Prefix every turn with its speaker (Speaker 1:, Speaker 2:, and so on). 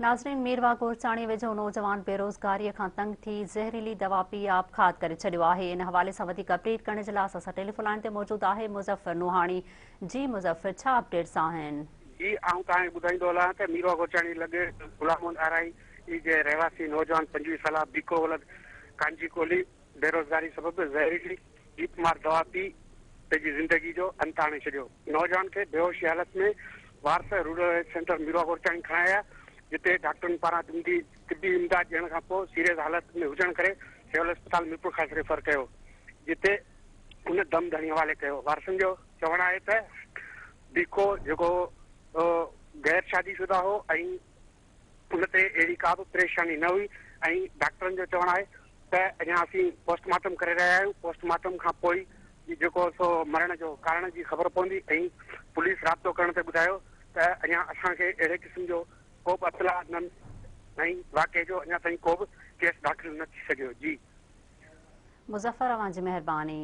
Speaker 1: ناظرين، ميرواهه گورچاڻي ويجهو نوجوان بيروزگاري کان تنگ ٿي زهريلي دوا پي آپگهات ڪري ڇڏيو آهي. ان حوالي سان وڌيڪ اپڊيٽ ڪرڻ جي لاء اسان سان ٽيليفون لائين تي موجود آهي مظفر نوحاڻي. جي مظفر، ڇا اپڊيٽس آهن؟
Speaker 2: جي آئون توهان کي ٻڌائيندو هلان ته ميرواهه گورچاڻي لڳ غلام محمد آرائي جي رهواسي نوجوان 25 سالا بيڪو ولد ڪانجي ڪولهي بيروزگاري سبب زهريلي جيت مار دوا پي پنهنجي زندگي جو انت آڻي ڇڏيو. نوجوان کي بيهوشي حالت ۾ Waris rural health centre Mirwah Gorchani کڻائي آيا، جتي ڊاڪٽرن پاران طبي امداد ڏيڻ کان پوء سيريس حالت ۾ هجڻ ڪري سول اسپتال ميرپورخاص ريفر ڪيو، جتي هن دم ڌڻي حوالي ڪيو. وارثن جو چوڻ آهي ته بيڪو جيڪو غير شادي شده هو ۽ ان تي اهڙي ڪا به پريشاني نه هئي ۽ ڊاڪٽرن جو چوڻ آهي ته اڃا اسين پوسٽ مارٽم ڪري رهيا آهيون، پوسٽ مارٽم کان پوء ئي جيڪو سو مرڻ جو ڪارڻ جي خبر پوندي ۽ پوليس رابطو ڪرڻ تي ٻڌايو ته اڃا اسان کي اهڙي قسم جو ڪو به اطلاع نه ۽ واقعي جو اڃا تائين ڪو به ڪيس داخل نه ٿي سگهيو. جي.
Speaker 1: مظفر اوهان جي مهرباني.